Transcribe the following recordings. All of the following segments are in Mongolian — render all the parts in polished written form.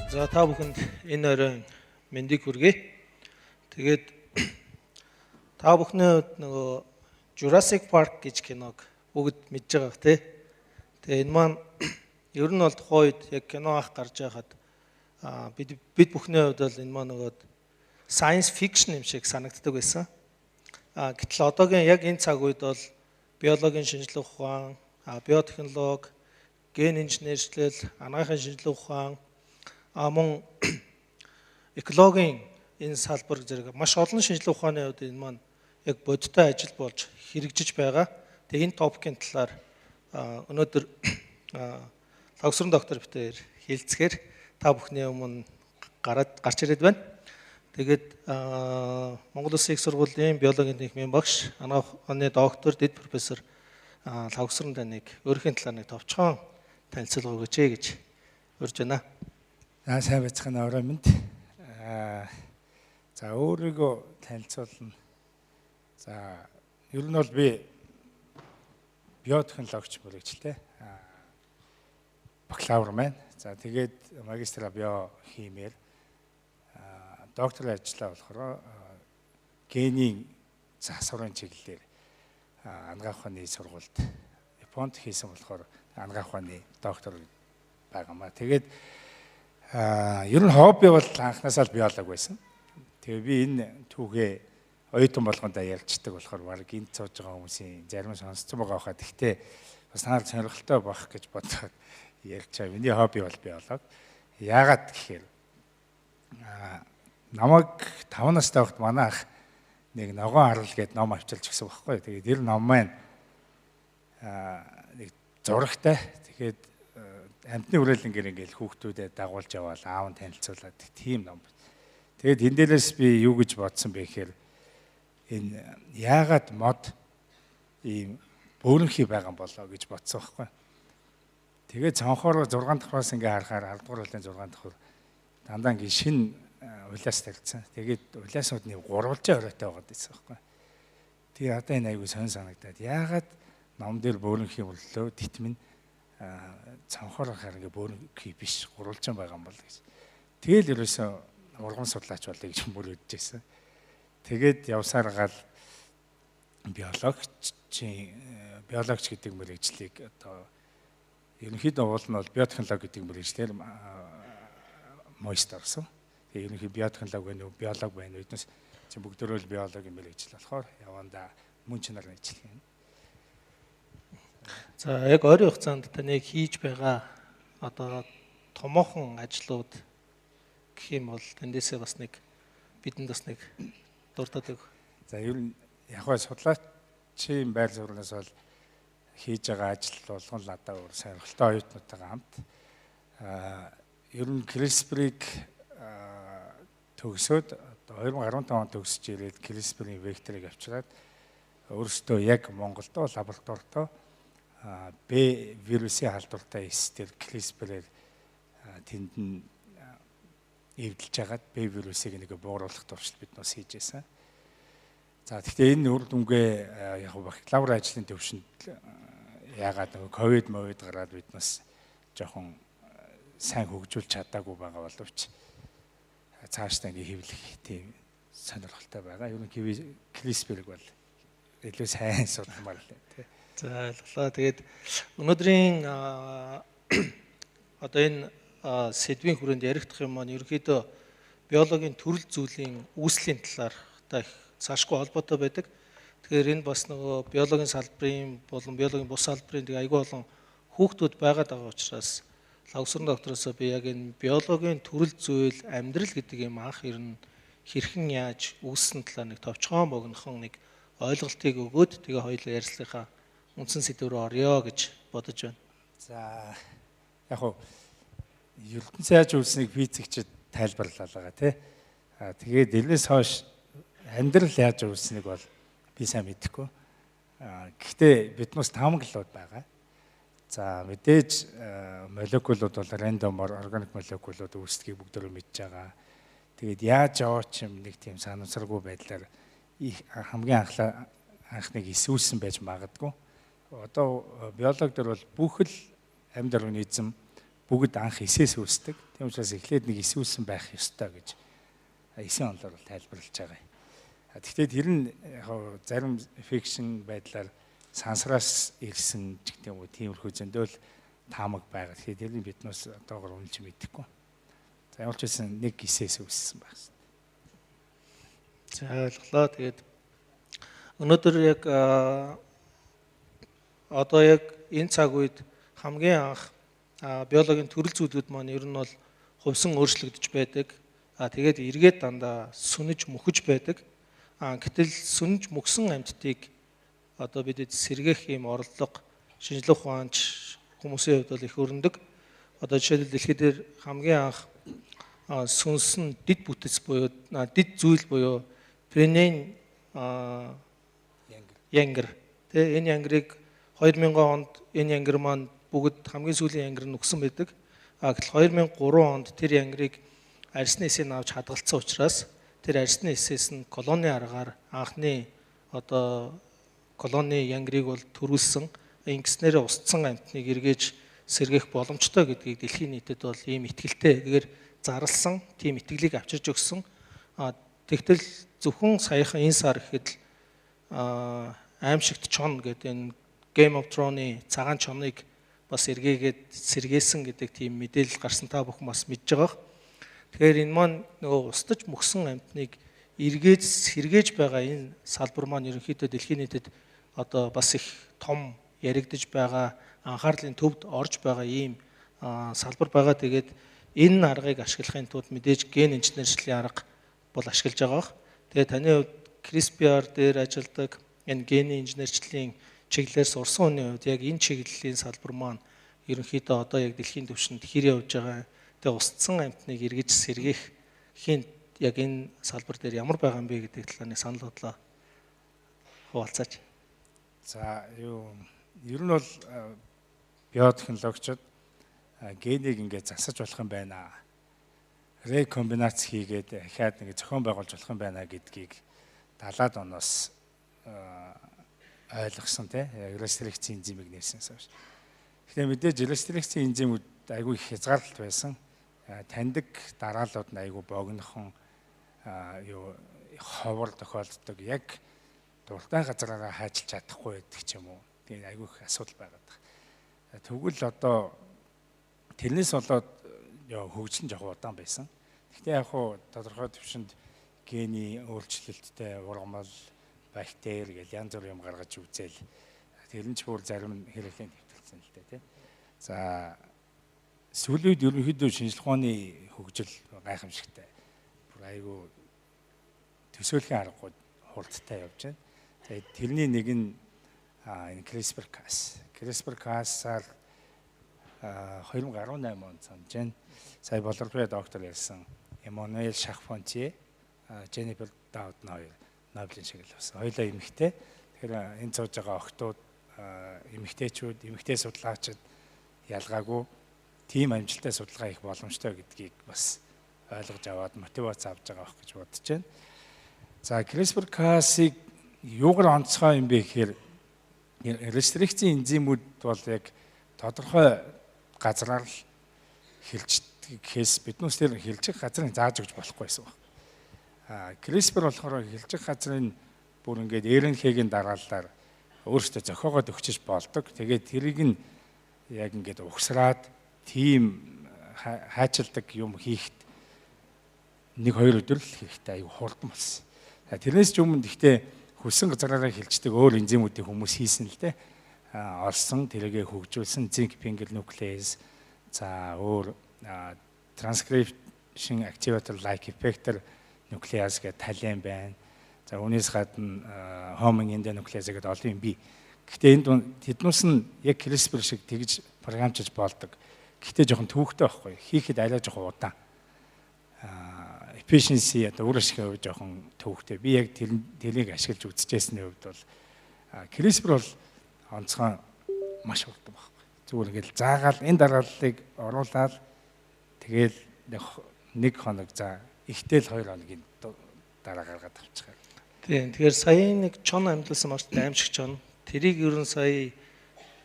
За, та бүхэнд энэ оройн мэндийг хүргэе. Тэгээд та бүхний хувьд нөгөө Jurassic Park гэж киног бүгд мэдж байгаа бах, тий. Тэгээ энэ маань ер нь бол тухайн үед яг кино анх гарч байхад бид бүхний хувьд бол энэ маань нөгөө science fiction юм шиг санагддаг байсан. Гэтэл одоогийн яг энэ цаг үед бол биологийн шинжлэх ухаан, биотехнологи, ген инженерчлэл, анагаахын шинжлэх ухаан, мөн экологийн энэ салбар зэрэг маш олон шинжлэх ухааны хувьд энэ маань яг бодиттой ажил болж хэрэгжиж байгаа. Тэгээ энэ topic ын талаар өнөөдөр Лхагвсран доктор бид хоёр хэлцгээр та бүхний өмнө гараад гарч ирээд байна. Тэгээд Монгол Улсын их сургуулийн биологийн танхимын багш, анагаах ухааны доктор, дэд профессор Лхагвсран таныг өөрийнхөө талаар нэг товчхон танилцуулга өгөөч гэж урьж байна. За, сайн байцгаана, орой мэнд. За, өөрийгөө танилцуулна. За, ер нь бол би биотехнологич мэргэжилтэй. Бакалавр маань. За, тэгээд магистра биохимиэр, докторийн ажлаа болохоор генийн засварын чиглэлээр анагаах ухааны сургуульд Японд хийсэн болохоор анагаах ухааны доктор байгаамаа. Тэгээд ер нь хобби бол анхнаасаа л биолог байсан. Тэгээ би энэ түүхээ оюутан болгондоо ярьцдаг болохоор баг энд сууж байгаа хүмүүсийн зарим сонссон байгаа хаа. Гэхдээ бас та нар сонирхолтой байх гэж бодоод ярьж байгаа. Миний хобби бол биолог. Яагаад гэхээр намайг 5 настай байхад манай ах нэг "Ногоон арал" гээд ном авчилж өгсөн байхгүй. Тэгээд тэр ном маань нэг зурагтай. Тэгээд амьтны хүрээлэнгээр ингээл хүүхдүүдэд дагуулж яваал, аав нь танилцуулаад тийм ном. Тэгээд энэ дээрээс би юу гэж бодсон бэ гэхээр энэ яагаад мод ийм бөөрөнхий байгаа юм болоо гэж бодсон байхгүй. Тэгээд цонхоор 6 дахь хураас ингээ харахаар 10 дугаар хуулийн 6 дахь хур дандаа ингээ шинэ улиас тавьчихсан. Тэгээд улиасууд нэг гурвалжин оройтой байгаад байсан байхгүй. Тэгээ одоо энэ айгүй сонь санагдаад, яагаад ном дээр бөөрөнхий боллоо, титмэн цонхоор харахаар ингээ бөөрөнхий биш, гурвалжин байгаа юм бол гэж. Тэгэл ерөөсөө урган судлаач болъё гэж мөрөөдөж байсан. Тэгээд явсаар гал биологч гэдэг мэргэжлийг, одоо ерөнхийдөө уул нь бол биотехнологи гэдэг мэргэжлээр МУИС-т орсон. Тэгээ ерөнхий биотехнологи байна уу, биолог байна уу, эднээс чинь бүгдөө л биологийн мэргэжил болохоор явандаа мөн чанар ажиллах юм. За, яг ойрын хугацаанд таны хийж байгаа одоо томоохон ажлууд гэх юм бол тэндээсээ бас нэг бидэнд бас нэг дуртаад өг. За, ер нь яг ба судлаачийн байр сууриас бол хийж байгаа ажил болгон л надад өөр сонирхолтой, оюутнуудтайгаа хамт. Ер нь CRISPR-ыг төгсөөд, одоо 2015 онд төгсөж ирээд CRISPR-ийн векторыг авчираад өөрөөсөө яг Монголд лабораторидоо Б вирусын халдвартай эс дээр CRISPR-ээр тэнд нь эвдэлж хагаад Б вирусыг нэг бууруулах туршилт бид нас хийж байсан. За, гэхдээ энэ үр дүнгээ яг бакалавр ажлын төвшөнд яагаад нөгөө ковид мовид гараад бид нас жоохон сайн хөгжүүлж чадаагүй байгаа боловч цаашдаа ингээ хэвлэх тийм сонирхолтой байгаа. Ер нь CRISPR-ыг бол илүү сайн судалмаар л тий. За, ойлголоо. Тэгээд өнөөдрийн одоо энэ сэдвийн хүрээнд яригдах юм маань ерөнхийдөө биологийн төрөл зүйлийн үүслийн талаар та их цаашгүй холбоотой байдаг. Тэгэхээр энэ бас нөгөө биологийн салбарын болон биологийн бус салбарын тэг айгүй олон хүүхдүүд байгаад байгаа учраас Лхагвсран доктороосоо би яг энэ биологийн төрөл зүйл, амьдрал гэдэг юм анх ер нь хэрхэн яаж үүссэн талаар нэг товчхон богинохон нэг ойлголтыг өгөөд тэгээ хоёулаа ярилцлагынхаа үндсэн сэдэв рүү оръё гэж бодож байна. За, яг хуу ертөнц яаж үүснийг физикчид тайлбарлаа байгаа, тий. А тэгээд энэс хойш амьдрал яаж үүснийг бол би сайн мэдэхгүй. А гэхдээ биднээс таамаглалууд байгаа. За, мэдээж молекулууд бол random оор органик молекулууд үүсдгийг бүгдөө мэдж байгаа. Тэгээд яаж яваач юм нэг тийм санамсаргүй байдлаар хамгийн анхлаа анхныг эсүүлсэн байж магадгүй. Одоо биологи дээр бол бүх л амьд организм бүгд анх эсээс үүсдэг. Тийм учраас эхлээд нэг эс үүссэн байх ёстой гэж эсийн онолоор бол тайлбарлаж байгаа юм. Гэхдээ тэр нь яг зарим fiction байдлаар сансраас ирсэн ч гэдэг юм уу, тиймэрхүү зөндөөл таамаг байгаа. Тэгэхээр тэрийг биднээс одоогор үнэлж мэдэхгүй. За ямар ч байсан нэг эсээс үүссэн байх. За ойлголоо. Тэгээд өнөөдөр яг одоо яг энэ цаг үед хамгийн анх биологийн төрөл зүйлүүд маань ер нь бол хувьсан өөрчлөгдөж байдаг. Тэгээд эргээд дандаа сүнэж мөхөж байдаг. Гэтэл сүнж мөхсөн амьтдыг одоо бидэд сэргээх ийм орлого шинжлэх ухаанч хүмүүсийн хувьд бол их өрнөдөг. Одоо жишээлбэл дэлхий дээр хамгийн анх сүнсэн дэд бүтэц буюу дэд зүйл буюу Пиренейн янгар тэ энэ янгрыг 2000 онд энэ янгар маань бүгд хамгийн сүүлийн янгар нь үгсэн байдаг. Гэтэл 2003 онд тэр янгрыг арьсны эсийг авч хадгалсан учраас тэр арьсны эсээс нь колони аргаар анхны одоо колони янгрыг бол төрүүлсэн. Ингэснээрээ устсан амьтныг эргээж сэргээх боломжтой гэдгийг дэлхийн нийтэд бол ийм итгэлтэйгээр зарласан, тийм итгэлийг авчирч өгсөн. Тэгтэл зөвхөн саяхан энэ сар гэхэд л аимшигт чон гэдэг энэ Game of Thrones-ы цагаан чоныг бас эргээгээд сэргээсэн гэдэг тийм мэдээлэл гарсан, та бүхэн бас мэдж байгаа. Тэгэхээр энэ маань нөгөө устж мөхсөн амьтныг эргээж сэргээж байгаа энэ салбар маань ерөнхийдөө дэлхийн нийтэд одоо бас их том яригдж байгаа, анхаарлын төвд орж байгаа ийм салбар байгаа. Тэгээд энэ аргыг ашиглахын тулд мэдээж ген инженерчлийн арга бол ашиглаж байгаа. Тэгээд таны хувьд CRISPR дээр ажилладаг энэ гений инженерчлийн чиглэлээр сурсан хүний хувьд яг энэ чиглэлийн салбар маань ерөнхийдөө одоо яг дэлхийн түвшинд хэр явж байгаа, тэгээ устсан амьтныг эргэж сэргээх хийн яг энэ салбар дээр ямар байгаа юм бэ гэдэг талаар нэг санал бодлоо хуваалцаач. За юу ер нь бол биотехнологичид генийг ингээд засаж болох юм байна. Рекомбинац хийгээд дахиад нэг зохион байгуулж болох юм байна гэдгийг 70-аад оноос ойлгосон тий. Рестрикцийн энзимийг нээсэн хойш. Тэгэхээр мэдээж рестрикцийн энзимүүд айгүй их хязгаарлалт байсан. Таньдаг дараалууд нь айгүй богинохон юу ховор тохиолддог. Яг дуртай газраараа хайчилж чадахгүй байдаг ч юм уу. Тэгээд айгүй их асуудал байгаад байна. Тэгвэл одоо тэрнээс болоод хөгжил нь жоохон удаан байсан. Гэхдээ яг хуу тодорхой төвшөнд гений өөрчлөлттэй ургамал, бактери гэл янз бүр юм гаргаж үзээл. Тэр нь ч бүр зарим нь хэрэглээнд нэвтрүүлсэн л дээ тий. За сүүлийн үед ерөнхийдөө шинжлэх ухааны хөгжил гайхамшигтай. Бүр айгүй төсөөлхийн аргагүй хурдтай явж байна. Тэгээд тэрний нэг нь энэ CRISPR-Cas. CRISPR-Cas-аар 2018 онд санаж байна. Сая Болорбай доктор ярьсан Эммануэль Шарпантье, Jennifer Doudna хоёр Нобелийн шагнал авсан. Хоёулаа эмэгтэй. Тэгэхээр энэ сууж байгаа охтууд, эмэгтэйчүүд, эмэгтэй судлаачид ялгаагүй тийм амжилттай судалгаа хийх боломжтой гэдгийг бас ойлгож аваад мотивац авч байгаа байх гэж бодож байна. За CRISPR-Cas-ыг юугаар онцгой юм бэ гэхээр рестрикцийн энзимүүд бол яг тодорхой газраар л хилждэг гэхээс биднээс тэр хилжих газрыг зааж өгч болохгүй байсан баг. CRISPR болохоор хилжих газрын бүр ингээд RNA-гийн дараалалаар өөрөөсөө зохиогоод өгчөж болдог. Тэгээд тэрийг нь яг ингээд угсраад тийм хайчилдаг юм хийхэд 1-2 өдөр л хэрэгтэй, аюу хурдан болсон. Тэрнээс ч өмнө гэхдээ хүссэн газраараа хилждэг өөр энзимүүдийг хүмүүс хийсэн л дээ. Олсон, тэрийгэ хөгжүүлсэн zinc finger nuclease, за өөр transcription activator like effector nuclease гэх тален байна. За үүнээс гадна homing endonuclease гэдэг олон юм бий. Гэхдээ энд тэднээс нь яг CRISPR шиг тэгж програмчилж болдог. Гэхдээ жоохон төвөгтэй байхгүй. Хийхэд арай жоохон удаан. Efficiency одоо үр ашигын хувьд жоохон төвөгтэй. Би яг тэрийг ашиглаж үзчихсэний хувьд бол CRISPR бол онцгой маш хурдан байхгүй. Зүгээр ингээл заагаал энэ дарааллыг оруулаад тэгэл нэг хоног за ихтэл 2 хоногийн дараа гаргаад авчихаа. Тийм. Тэгэхээр сая нэг чон амьдлсан маш аимшиг чон. Тэрийг ер нь сая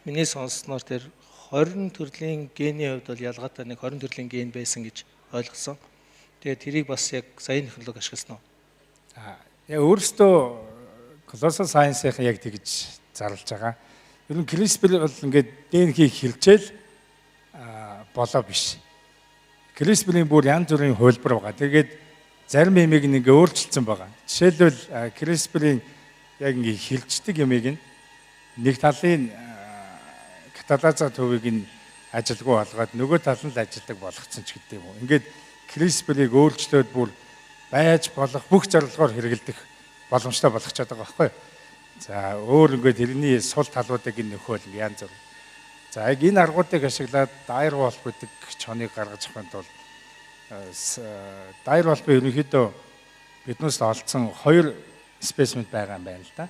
миний сонссноор тэр 20 төрлийн гений хувьд бол ялгаатай нэг 20 төрлийн ген байсан гэж ойлгосон. Тэгээд тэрийг бас яг саяын технологи ашигласан уу? Яг өөрөөсөө Colossal Science-ийн яг тэгж зарлж байгаа. Ер нь CRISPR бол ингээд ДНХ-ийг хилжээл болоо биш. CRISPR-ийн бүр янз бүрийн хувилбар байгаа. Тэгээд зарим юмыг нэг өөрчилсөн байгаа. Жишээлбэл CRISPR-ийн яг ингээд хилждэг юмыг нэг талын каталаза төвийг нь ажилгүй болгоод нөгөө тал нь л ажилдаг болгоцсон ч гэдэг юм уу. Ингээд CRISPR-ийг өөрчлөөд бүр байж болох бүх зорилгоор хэрэгэлдэх боломжтой болгочоод байгаа байхгүй юу? За өөр ингээд тэрний сул талуудыг нь нөхөөл янз бүр. За яг энэ аргуудыг ашиглаад Dire Wolf гэдэг чоныг гаргаж авахын тулд Dire Wolf-ын ерөнхийдөө биднээс олдсон хоёр спесимен байгаа юм байна л да.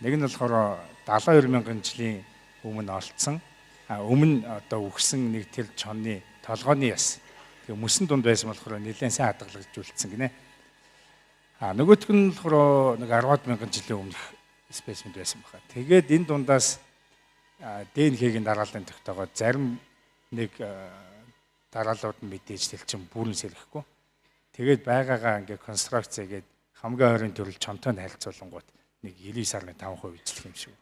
Нэг нь болохоор 72 мянган жилийн өмнө олдсон. Өмнө одоо үхсэн нэг тэр чонны толгойн яс. Тэгээ мөсөн дунд байсан болохоор нэлээд сайн хадгалагдж үлдсэн гинэ. Нөгөөх нь болохоор нэг 10 мянган жилийн өмнөх спесимен байсан баха. Тэгээд энэ дундаас ДНХ-ийн дарааллын тогтоогоод зарим нэг дарааллууд нь мэдээж тэл чинь бүрэн сэргэхгүй. Тэгээд байгаагаа ингээ констракц хийгээд хамгийн ойрын төрөл чонтой нь харьцуулангуут нэг 99.5% ижлэх юм шиг.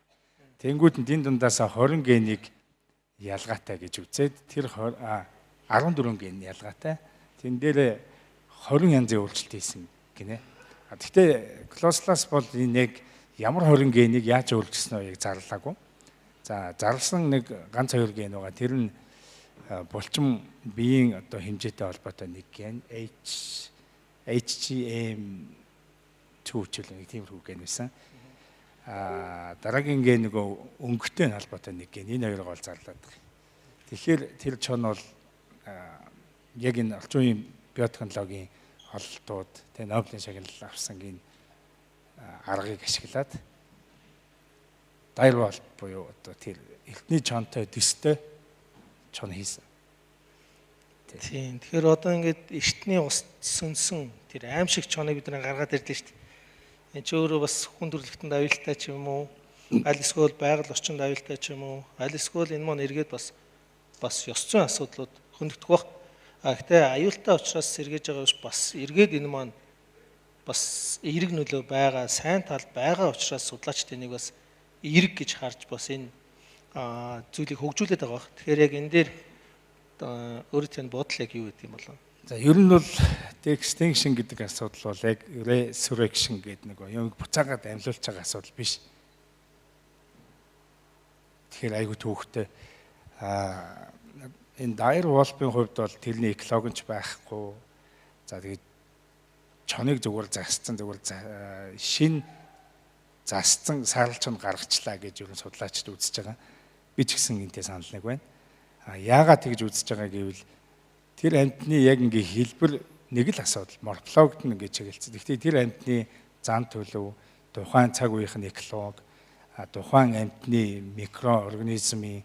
Тэнгүүд нь энэ дундаас 20 генийг ялгаатай гэж үзээд тэр 14 ген ялгаатай. Тэн дээр 20 янзын өөрчлөлт хийсэн гинэ. Гэхдээ Colossal бол энэ яг ямар 20 генийг яаж өөрчилсөн вэ яг зарлаагүй. За зарласан нэг ганц хоёр ген байгаа. Тэр нь булчин биеийн одоо хэмжээтэй холбоотой нэг ген HGM2 ч үл нэг тиймэрхүү ген байсан. Дараагийн ген нөгөө өнгөтэй холбоотой нэг ген. Энэ хоёрыг бол зарлаад байгаа. Тэгэхээр тэр чон бол яг энэ орчин үеийн биотехнологийн ололтууд, тэ Нобелийн шагнал авсан энэ аргыг ашиглаад Dire Wolf буюу одоо тэр эртний чонтой төстэй чон хийсэн. Тийм. Тэгэхээр одоо ингээд эртний ус сөнсөн тэр аимшиг чоныг бид нар гаргаад ирлээ шүү дээ. Энэ ч өөрөө бас хүн төрөлхтөнд аюултай ч юм уу, аль эсвэл байгаль орчинд аюултай ч юм уу, аль эсвэл энэ маань эргээд бас ёс зүйн асуудлууд хөндөгдөх бах. Гэхдээ аюултай учраас сэргээж байгаа биш, бас эргээд энэ маань бас эерэг нөлөө байгаа, сайн тал байгаа учраас судлаачид энийг бас эерэг гэж харж бас энэ зүйлийг хөгжүүлээд байгаа бах. Тэгэхээр яг энэ дээр өөрийн тань бодол яг юу гэдэг юм болов? За ер нь бол de-extinction гэдэг асуудал бол яг resurrection гэдэг нэг юм буцаагаад амьлуулж байгаа асуудал биш. Тэгэхээр айгүй төвхтэй. Энэ Dire Wolf-ын хувьд бол тэрний экологч байхгүй. За тэгээд чоныг зүгээр засцсан, зүгээр шин засцсан саарл чон гаргачлаа гэж ер нь судлаачид үзэж байгаа. Би ч гэсэн энтэй санал нэг байна. Яагаад тэгж үзэж байгаа гэвэл тэр амьтны яг ингээ хэлбэр нэг л асуудал морфологид нь ингээ чиглэлцэн. Гэхдээ тэр амьтны зан төлөв, тухайн цаг үеийнх нь эколог, тухайн амьтны микроорганизмын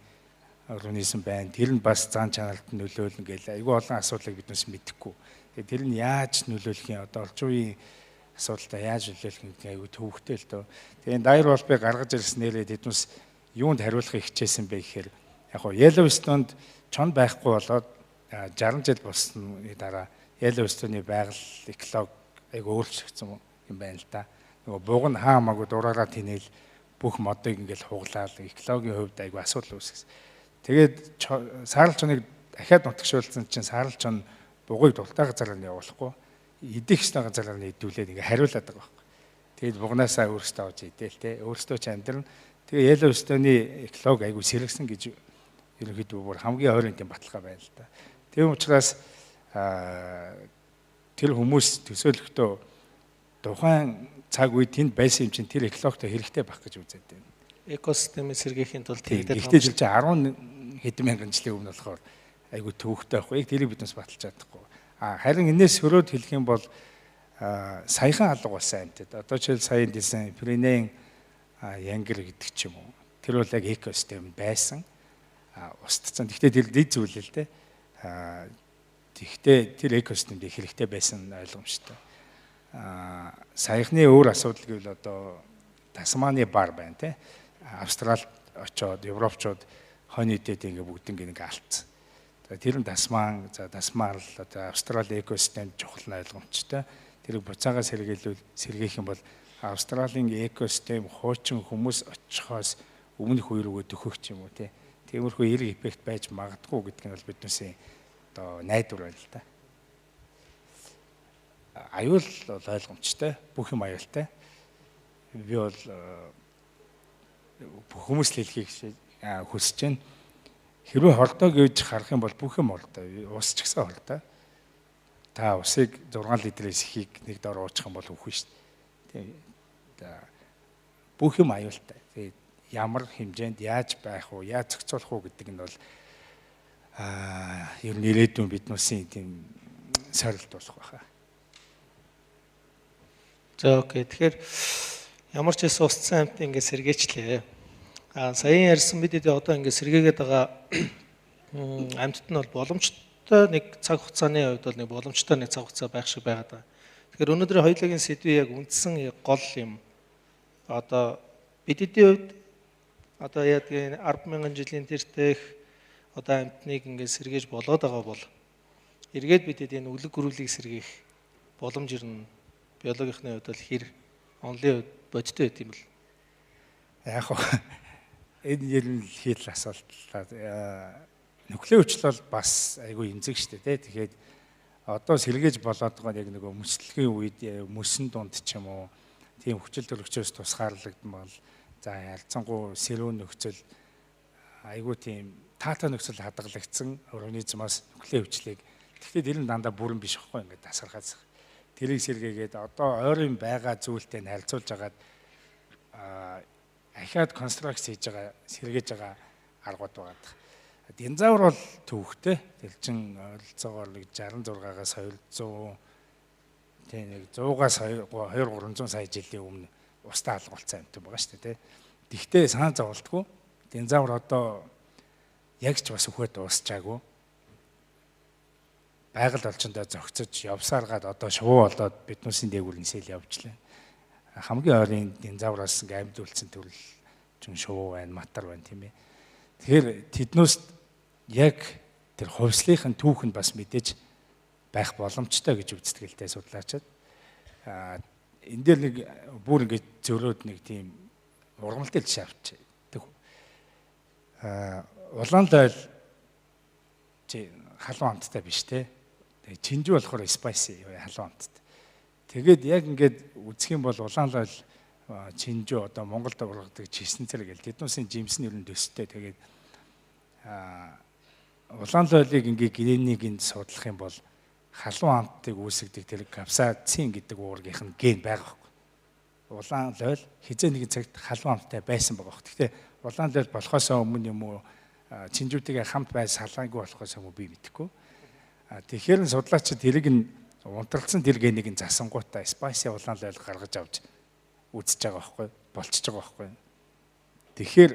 организм байна. Тэр нь бас зан чанарт нөлөөлнө гэл айгүй олон асуудлыг биднээс мэдэхгүй. Тэгээд тэр нь яаж нөлөөлөх юм, одоо орчин үеийн асуудалтай яаж нөлөөлөх юм гэдэг айгүй төвөгтэй л дөө. Тэгээд Dire Wolf-ыг гаргаж ирсэн нэрээ тэднээс юунд хариулахыг хичээсэн бэ гэхээр яг хоо Yellowstone-д чон байхгүй болоод 60 жил болсны дараа Yellowstone-ы байгаль эколог айгүй өөрчлөгдсөн юм байна л да. Нөгөө буг нь хаа хамаагүй дураараа тэнээл бүх модыг ингээл хуглаал экологийн хувьд айгүй асуудал үүсгэсэн. Тэгээд саарл чоныг дахиад нутагшуулсан чинь саарл чон бугыг дуртай газараар нь явуулахгүй идэх ёстой газараар нь идүүлээд ингээ хариулаад байгаа байхгүй. Тэгээд бугнаасаа өөрөөсөө авч идээл те өөрөөсөө ч амьдрна. Тэгээ Yellowstone-ы эколог айгүй сэргэсэн гэж ерөнхийдөө бүр хамгийн ойрын тийм баталгаа байна л да. Тийм учраас тэр хүмүүс төсөөлөхдөө тухайн цаг үе тэнд байсан юм чинь тэр экологтой хэрэгтэй байх гэж үзээд байна. Экосистемийг сэргээхийн тулд хэрэгтэй. Гэхдээ жил чинь 10 хэдэн мянган жилийн өмнө болохоор айгүй төвөгтэй байхгүй. Яг тэрийг биднээс баталж чадахгүй. Харин энэс хөрөөд хэлэх юм бол саяхан алга болсон амьтад. Одоо жишээл сая хэлсэн Пиренеен янгэр гэдэг ч юм уу. Тэр бол яг экосистем байсан. Устцсан. Гэхдээ тэр дэд зүйл л дээ. Тэгэхдээ тэр экосистемд их хэрэгтэй байсан ойлгомжтой. Саяхны өөр асуудал гэвэл одоо Тасманы бар байна те. Австралид очоод, Европчууд Хонь идэд ингээ бүгднийг ингээ алдсан. За тэр нь Тасман, за Тасман л одоо Австрали экосистем чухал нь ойлгомжтой. Тэрийг буцаагаа сэргээх юм бол Австралийн экосистем хуучин хүмүүс очихоос өмнөх үе рүүгээ дөхөх ч юм уу те. Тиймэрхүү эерэг эффект байж магадгүй гэдг нь бол биднээсээ одоо найдвар байна л да. Аюул бол ойлгомжтой, бүх юм аюултай. Би бол бүх хүмүүс л хэлхийг хүсэж байна. Хэрвээ хордоо гэж харах юм бол бүх юм хордоо. Ус ч гэсэн хордоо. Та усыг 6 литрээс ихийг нэг дор уучих юм бол үхэн шүү дээ. Бүх юм аюултай. Тэгээд ямар хэмжээнд яаж байх уу, яаж зохицуулах уу гэдэг нь бол ер нь ирээдүйн биднүүсийн тийм сорилт болох байхаа. За окей. Тэгэхээр ямар ч хэсэг устсан амьтан ингээд сэргээчлээ. Саяын ярьсан бид одоо ингээд сэргээгээд байгаа амьтад нь бол боломжтой нэг цаг хугацааны хувьд бол нэг боломжтой нэг цаг хугацаа байх шиг байгаад байгаа. Тэгэхээр өнөөдрийн хоёулын сэдвийн яг үндсэн гол юм одоо бидний хувьд одоо яадгийн 10,000 жилийн тэртех одоо амьтныг ингээд сэргээж болоод байгаа бол эргээд бид энэ үлэг гөрүүлийг сэргээх боломж ирнэ. Биологийнхны хувьд бол хэр онлын хувьд бодиттой байт юм бол яг энэ ер нь хийл асуулт. Нөхлийн хүчил бол бас айгүй эмзэг штэ тий. Тэгэхээр одоо сэргээж болоод байгаа яг нөгөө мөслөгийн үед мөсөн дунд ч юм уу тийм хүчил төрөгчөөс тусгаарлагдмал за ялцсангуу сэрүүн нөхцөл айгүй тийм таатай нөхцөл хадгалагдсан организмоос нөхлийн хүчлийг. Тэгэхдээ тэр нь дандаа бүрэн биш байхгүй ингээд тасархаас. Тэрийг сэргээгээд одоо ойрын байгаа зүйлтэй нь харьцуулж агаад ахиад констракц хийж байгаа, сэргээж байгаа аргууд байгаа. Динозавр бол төвхтэй. Тэр чин ойролцоогоор нэг 66-аас 200 тийм нэг 100-аас 2 300 сая жилийн өмнө устаа алгуулсан амьтан байгаа шүү дээ, тэ. Тэгтээ санаа зовлтгүй. Динозавр одоо яг ч бас үхээд дуусчаагүй. Байгаль орчиндөө зогцож явсаар гад одоо шувуу болоод биднүүсийн дээгүүр нисэл явжлаа. Хамгийн ойрын динозавраас ингээ амьд үлдсэн төрөл чинь шувуу байна, матар байна тийм ээ. Тэгэхээр тэднүүс яг тэр хувьслынхын түүх нь бас мэдээж байх боломжтой гэж үздэг л дээ судлаачид. Энэ дээр нэг бүр ингээ зөрөөд нэг тийм ургамалтай жишээ авчи. Улаан лойл чи халуун амттай биш те. Тэгээ чинжүү болохоор spicy халуун амттай. Тэгээд яг ингээд үзэх юм бол улаан лойл чинжүү одоо Монголд ургадаг чисэн зэрэг гэл тэднүүсийн жимс нь ер нь төстэй. Тэгээд улаан лойлыг ингээд генийг нь судлах юм бол халуун амттыг үүсгэдэг тэр капсацин гэдэг уургийнх нь ген байгаа байхгүй. Улаан лойл хизээ нэгэн цагт халуун амттай байсан байгаа байхгүй. Гэхдээ улаан лойл болохоос өмнө юм уу чинжүүтэйгээ хамт байж салаангүй болохоос өмнө би мэдэхгүй. Тэгэхээр нь судлаачид тэрийг нь унтралцсан тэр генийг нь засангуудаа spicy улаан лойл гаргаж авч үзэж байгаа байхгүй, болчихж байгаа байхгүй. Тэгэхээр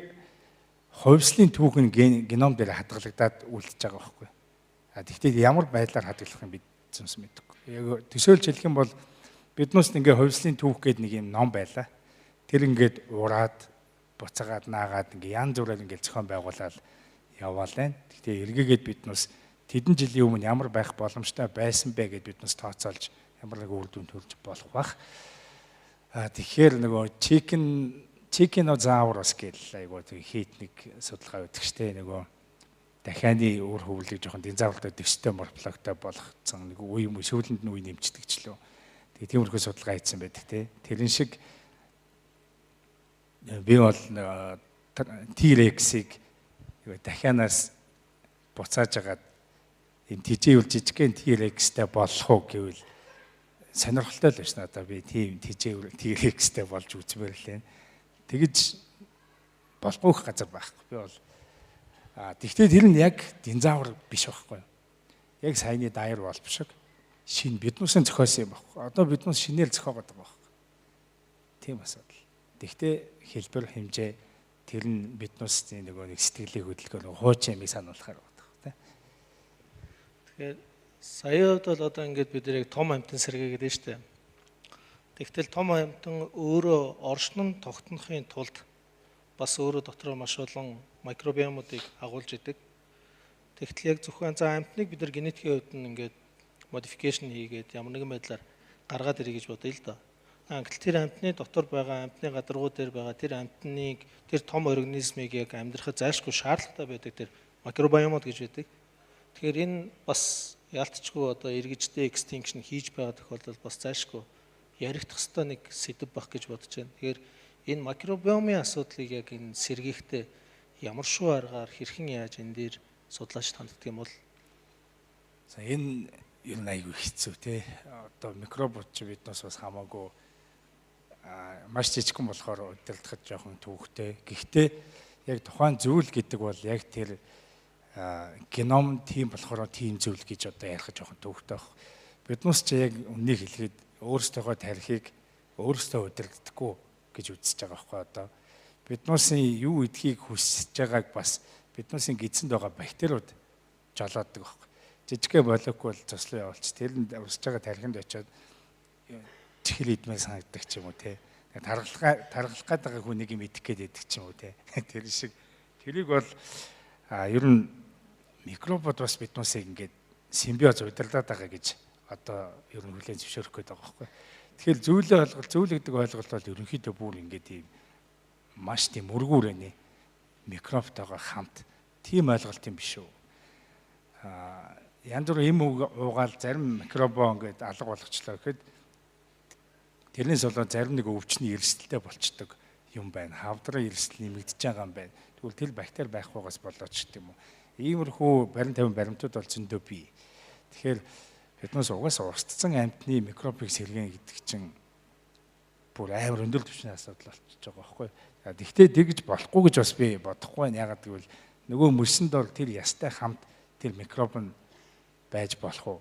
хувьслын түүх нь геном дээр хадгалагдаад үлдэж байгаа байхгүй. Тэгэхдээ ямар байдлаар хадгалах юм бид зүнс мэдэхгүй. Яг төсөөлж хэлэх юм бол биднээс ингээ хувьслын түүх гээд нэг юм ном байлаа. Тэр ингээд ураад буцаагаад наагаад ингээ янз бүрээр ингээ зохион байгуулаад яваал байна. Гэхдээ эргээгээд биднээс тэдэн жилийн өмнө ямар байх боломжтой байсан бэ гэд биднээс тооцоолж ямар нэг үр дүн төрж болох бах. Тэгэхээр нөгөө chicken-озаврус гэл айгуу тэг хийт нэг судалгаа өгдөг штэ нөгөө дахианы үр хөвлөг жоохон динозавртай дэвстэй морфологтой болгоцсон нэг үе юм сүүлэнд нь үе нэмждэг ч лөө. Тэгээ тиймэрхүү судалгаа хийсэн байдаг те. Тэрэн шиг би бол T-Rex-ийг дахианаас буцааж агаад энэ тижээвэл жижигхэн T-Rex-тэй болох уу гэвэл сонирхолтой л биш надаа би тийм тижээвэл T-Rex-тэй болж үзмээр л байна. Тэгэж болохгүй газар байхгүй. Би бол тэгвэл тэр нь яг динозавр биш байхгүй. Яг саяны дайр болов шиг шинэ биднүүсийн зохиосон юм байхгүй. Одоо биднүүс шинээр зохиогоод байгаа байхгүй. Тийм асуудал. Тэгвэл хэлбэр хэмжээ тэр нь биднүүсийн нөгөө нэг сэтгэлийн хөдөлгөөн хуучин юмыг сануулахаар байна тийм. Тэгэхээр сая хувьд бол одоо ингээд бид нэр яг том амьтан сэргээгээд байна шүү дээ. Тэгтэл том амьтан өөрөө оршин нь тогтнохын тулд бас өөрөө дотроо маш олон микробиомуудыг агуулж идэг. Тэгтэл яг зөвхөн за амьтныг бид нар генетикийн хувьд нь ингээд modification хийгээд ямар нэгэн байдлаар гаргаад ирье гэж бодъё л доо. Гэтэл тэр амьтны дотор байгаа амьтны гадаргуу дээр байгаа тэр амьтныг тэр том организмыг яг амьдрахад зайлшгүй шаардлагатай байдаг тэр микробиомууд гэж байдаг. Тэгэхээр энэ бас яалтчгүй одоо эргэжтэй extinction хийж байгаа тохиолдолд бас зайлшгүй яригдах ёстой нэг сэдэв байх гэж бодож байна. Тэгэхээр энэ микробиомын асуудлыг яг энэ сэргийхтэй ямар шуу аргаар хэрхэн яаж энэ дээр судлаач ханддаг юм бол? За, энэ ер нь айгүй хэцүү те. Одоо микробууд чи биднээс бас хамаагүй маш жижигхэн болохоор удирдахад жоохон төвөгтэй. Гэхдээ яг тухайн зүйл гэдэг бол яг тэр геном тийм болохоор тийм зүйл гэж одоо ярих жоохон төвөгтэй баг. Биднээс чи яг үннийг хэлэхэд өөрсдийнхөө тархийг өөрсдөө удирддаггүй гэж үзэж байгаа байхгүй одоо. Биднээсийн юу идэхийг хүсэж байгааг бас биднээсийн гидсэнд байгаа бактериуд жолооддаг байхгүй. Жижигхэн молекул цослоо явуулч тэр нь урсж байгаа тархинд очиод чихэл идмээр санагддаг ч юм уу те. Таргалах гээд байгаа хүнийг юм идэх гээд идэх ч юм уу те. Тэр шиг тэрийг бол ер нь микробууд бас биднээсийг ингээд симбиоз удирдах байгаа гэж одоо ер нь хүлээн зөвшөөрөх гээд байгаа байхгүй. Тэгэхээр зүйлээ ойлголт, зүйл гэдэг ойлголт бол ерөнхийдөө бүр ингээд ийм маш тийм мөргүүр нэ микробтойгоо хамт тийм ойлголт юм биш үү. Янз бүрийн им уугаал зарим микробоо ингээд алга болгочлоо гэхэд тэрнээс болоод зарим нэг өвчний эрсдэлтэй болчдөг юм байна. Хавдрын эрсдэл нэмэгдэж байгаа юм байна. Тэгвэл тэр бактери байхгүйгаас болоод ч гэдэм үү. Иймэрхүү барин тавин баримтууд бол зөндөө бий. Тэгэхээр биднээс угаасаа устцсан амьтны микробыг сэргээн гэдэг чинь бүр амар өндөр түвшний асуудал болчихж байгаа байхгүй. Тэгтээ тэгж болохгүй гэж бас би бодохгүй байна. Ягаад гэвэл нөгөө мөсөнд бол тэр ястай хамт тэр микроб нь байж болох уу?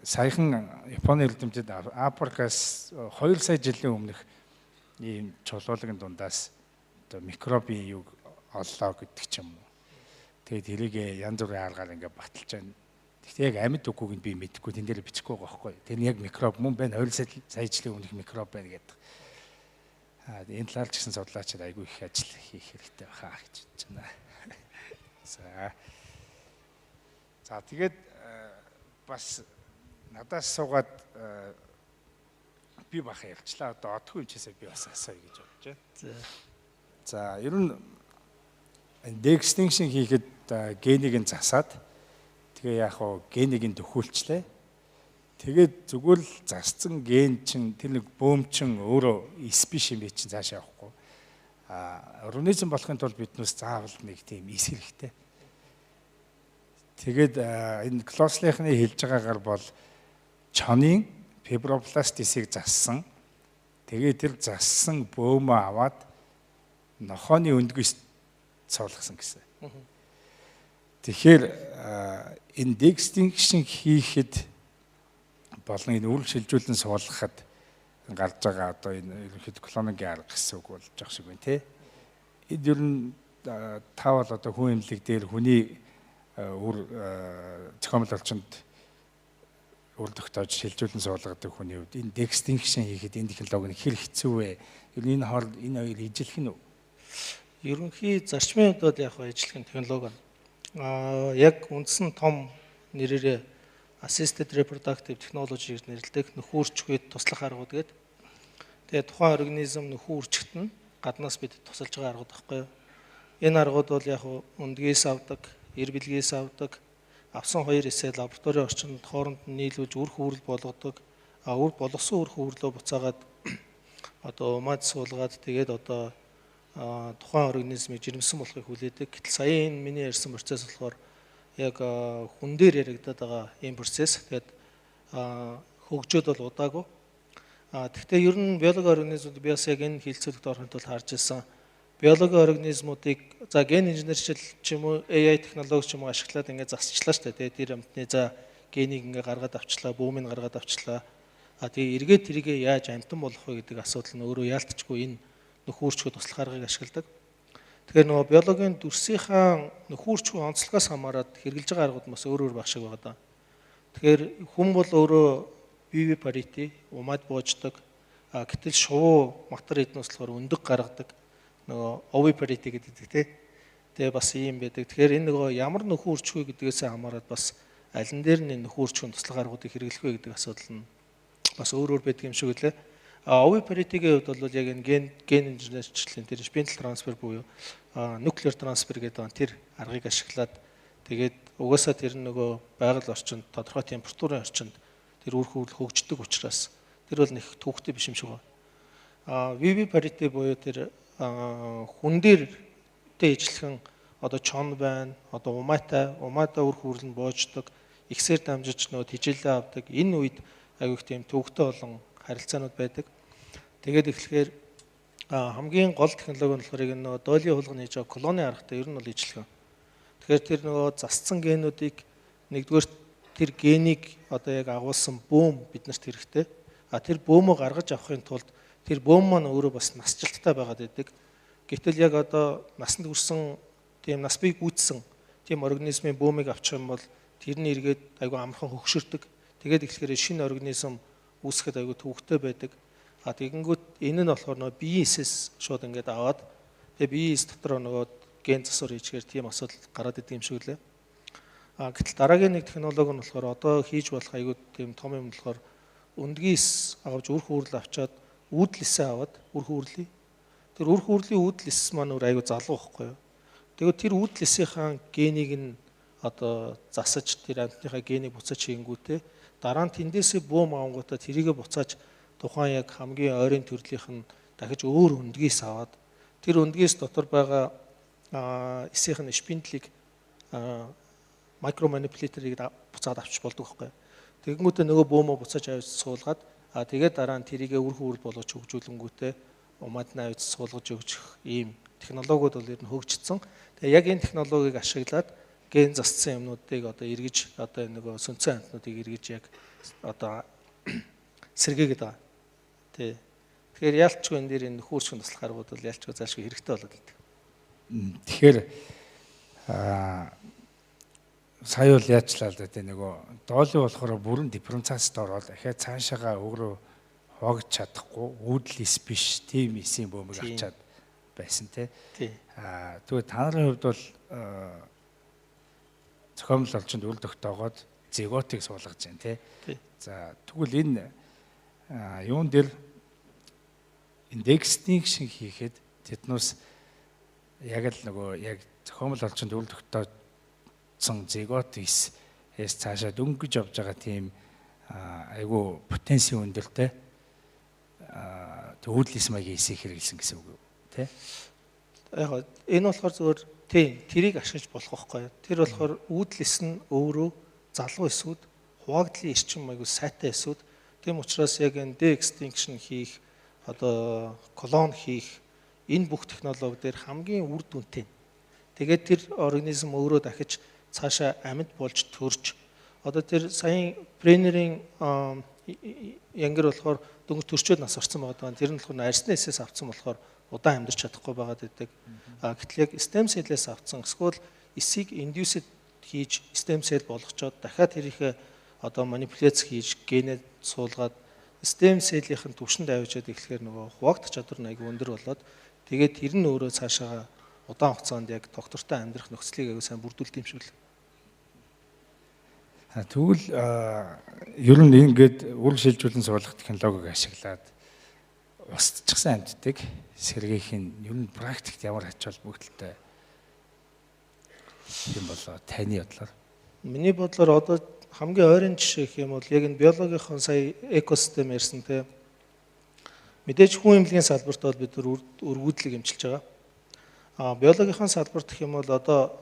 Саяхан Японы эрдэмтэд Африкаас 2 сая жилийн өмнөх ийм чулуулагын дундаас одоо микробын юг оллоо гэдэг ч юм уу. Тэгээд тэрийг янз бүрийн аргаар ингээд баталж байна. Гэхдээ яг амьд үгүйг нь би мэдэхгүй, тэн дээр бичихгүй байгаа байхгүй. Тэр нь яг микроб мөн байна. 2 сая жилийн өмнөх микроб байна гэдэг. Энэ талаар ч гэсэн судлаачид айгүй их ажил хийх хэрэгтэй байхаа гэж бодож байна. За тэгээд бас надаас суугаад би баха ярьчлаа. Одоо одгүй юм чисээ би бас асууя гэж бодож байна. За, ер нь de-extinction хийхэд генийг нь засаад тэгээ яг хуу генийг нь төхүүлчлээ. Тэгээд зүгээр л засцсан ген чинь тэр нэг бөөм чин өөрөө эс биш юм бэ чинь цаашаа явахгүй. Организм болохын тулд биднээс заавал нэг тийм эс хэрэгтэй. Тэгээд энэ Клослихны хэлж байгаагаар бол чонын фибробласт эсийг зассан. Тэгээд тэр зассан бөөмөө аваад нохооны өндгөөс цоолгосон гэсэн. Тэгэхээр энэ de-extinction хийхэд болон энэ үргэлж шилжүүлэн суулгахад гарч байгаа одоо энэ ерөнхийдөө клонингийн арга гэсэн үг болж байгаа шиг байна тий. Энэ ер нь та бол одоо хүн эмнэлэг дээр хүний үр зохиомл орчинд үр тогтоож шилжүүлэн суулгадаг хүний хувьд энэ de-extinction хийхэд энэ технологи нь хэр хэцүү вэ? Ер нь энэ хооронд энэ хоёр ижилхэн үү? Ерөнхий зарчмын хувьд бол яг ижилхэн технологи байна. Яг үндсэн том нэрээрээ assisted reproductive technology гэж нэрлэдэг нөхөн үрчгээд туслах аргууд гэдэг. Тэгээ тухайн организм нөхөн үрчгт нь гаднаас бид тусалж байгаа аргууд байхгүй юу? Энэ аргууд бол яг өндгийс авдаг, эр бэлгээс авдаг, авсан хоёр эсээ лабораторийн орчинд хооронд нь нийлүүлж үр хөврөл болгодог. Үр болгосон үр хөврөлөө буцаагаад одоо умаад суулгаад тэгээд одоо тухайн организмыг жирэмсэн болохыг хүлээдэг. Гэтэл сая энэ миний ярьсан процесс болохоор яг хүн дээр яригадаад байгаа ийм процесс. Тэгээд хөгжөөд бол удаагүй. Гэхдээ ер нь биологи организмууд би бас яг энэ хилцүүлэгт орохын тулд харж ирсэн. Биологи организмуудыг за ген инженерчил ч юм уу AI технологи ч юм уу ашиглаад ингээд засчлаа шүү дээ. Тэгээд тэр амьтны за генийг ингээд гаргаад авчлаа, бүүмийг гаргаад авчлаа. Тэгээ эргээд тэрийгэ яаж амьтан болгох вэ гэдэг асуудал нь өөрөө яалтчгүй энэ нөхөн үрчгөө туслах аргыг ашигладаг. Тэгэхээр нөгөө биологийн дүрсийнхаа нөхөн үрчгөө онцлогоос хамаарат хэрэглэж байгаа аргууд бас өөр өөр байх шиг байгаа даа. Тэгэхээр хүн бол өөрөө BV parity умаад бууждаг. Гэтэл шувуу матар эднээс болохоор өндөг гаргадаг. Нөгөө oviparity гэдэг тий. Тэгээ бас ийм байдаг. Тэгэхээр энэ нөгөө ямар нөхөн үрчгүй гэдгээс хамаарат бас аль нь дээр нь нөхөн үрчгүн туслах аргуудыг хэрэглэх вэ гэдэг асуудал нь бас өөр өөр байдаг юм шиг үлээ. А oviparity-гийн хувьд бол яг энэ ген инженерчлэлийн тэр spindle transfer буюу nuclear transfer гэдэг тэр аргыг ашиглаад тэгээд угаасаа тэр нөгөө байгаль орчинд тодорхой температурын орчинд тэр үр хөврөл хөгждөг учраас тэр бол нэг төвхтэй биш юм шиг байна. А viviparity буюу тэр хүн дээртэй ижилхэн одоо чон байна, одоо умайтай үр хөврөл нь боождог, ихсээр дамжиж нөгөө тижээлээ авдаг. Энэ үед аягүй их тийм төвхтэй болон харилцаанууд байдаг. Тэгээд эхлэхээр хамгийн гол технологи нь болохоор энэ нөгөө доолын хулганы хийж байгаа колони аргатай ер нь бол ижилхэн. Тэгэхээр тэр нөгөө засцсан генүүдийг нэгдүгээр тэр генийг одоо яг агуулсан бөөм биднэрт хэрэгтэй. А тэр бөөмөө гаргаж авахын тулд тэр бөөм маань өөрөө бас насжилттай байгаад байдаг. Гэтэл яг одоо насанд хүрсэн тийм нас бий гүйцсэн тийм организмын бөөмийг авчих юм бол тэр нь эргээд айгүй амархан хөгшөрдөг. Тэгээд эхлэхээр шинэ организм үүсгэхэд айгүй төвөгтэй байдаг. А тэгэнгүүт энэ нь болохоор нөгөө биеийн эсээс шууд ингээд аваад тэгээ биеийн эс дотор нөгөө ген засвар хийчихээр тийм асуудал гараад идэг юм шиг лээ. А гэтэл дараагийн нэг технологи нь болохоор одоо хийж болох айгүй тийм том юм болохоор өндгийн эс авч үр хүүрэл авчаад үүдэл эсээ аваад үр хүүрлийн тэр үр хүүрлийн үүдэл эс маань өөр айгүй залуу байхгүй юу. Тэгээд тэр үүдэл эсийнхаа генийг нь одоо засаж тэр амьтныхаа генийг буцааж хийнгүүтээ дараа нь тэндээсээ бөөм авангуудаа тэрийгэ буцааж тухайн яг хамгийн ойрын төрлийнх нь дахиж өөр өндгийс аваад тэр өндгийс дотор байгаа эсийнх нь шпиндлийг микроманипуляторыг буцаад авчиж болдог байхгүй. Тэгэнгүүтээ нөгөө бөөмөө буцааж авч суулгаад тэгээд дараа нь тэрийгэ үр хүүрэл болгож хөгжүүлэнгүүтээ умаад нь авч суулгаж өгчих ийм технологиуд бол ер нь хөгжсөн. Тэгээ яг энэ технологиг ашиглаад ген засцсан юмнуудыг одоо эргэж одоо нөгөө сүнцэн амьтнуудыг эргэж яг одоо сэргээгээд байгаа. Тий. Тэгэхээр ялчгүй энэ дээр энэ нөхөн үрчгэн туслах аргууд бол ялчгүй заашгүй хэрэгтэй болоод идэг. Тэгэхээр сая бол яачлаа л да тий нөгөө доолын болохоор бүрэн дифференциацид ороод ахиад цаашаага өөрөө хуваагдж чадахгүй үүдэл эс биш тийм эсийн бөөмөг авчаад байсан тий. Тэгвэл та нарын хувьд бол зохиомжтой орчинд үр тогтоогоод зиготыг суулгаж байна тий. За тэгвэл энэ юун дээр индексний шиг хийхэд тэднээс яг л нөгөө яг зохиомжтой орчинд үр тогтооцсон зигот эс цаашаа дөнгөж явж байгаа тийм айгүй потенцийн өндөртэй үүдэл эс маягийн эсийг хэрэглэсэн гэсэн үг үү тий. Яг энэ болохоор зөвхөн тийм тэрийг ашиглаж болох байхгүй. Тэр болохоор үүдэл эс нь өөрөө залуу эсүүд хуваагдлын эрчим айгүй сайтай эсүүд. Тийм учраас яг энэ de-extinction хийх одоо клон хийх энэ бүх технологи дээр хамгийн үр дүнтэй. Тэгээд тэр организм өөрөө дахиж цаашаа амьд болж төрж одоо тэр саяын Бренерийн янгэр болохоор дөнгөж төрчөөд нас орсон байгаа. Тэр нь болохоор арьсны эсээс авсан болохоор удаан амьдарч чадахгүй байгаад байдаг. Гэтэл яг stem cell-ээс авсан эсвэл эсийг induced хийж stem cell болгочоод дахиад тэрийнхээ одоо манипуляц хийж генээ суулгаад stem cell-ийн түвшинд авчиад эхлэхээр нөгөө хуваагдах чадвар нь айгүй өндөр болоод тэгээд тэр нь өөрөө цаашаага удаан хугацаанд яг доктортой амьдрах нөхцөлийг айгүй сайн бүрдүүлдэг юм шиг л. Тэгвэл ер нь ингээд үр шилжүүлэн суулгах технологиг ашиглаад устчихсан амьтдыг сэргээх нь ер нь практикт ямар ач холбогдолтой юм болоо таны бодлоор? Миний бодлоор одоо хамгийн ойрын жишээ гэх юм бол яг энэ биологийн сая экосистем ярьсан те. Мэдээж хүн эмнэлгийн салбарт бол бид нар өргүүдлийг эмчилж байгаа. Биологийн салбарт гэх юм бол одоо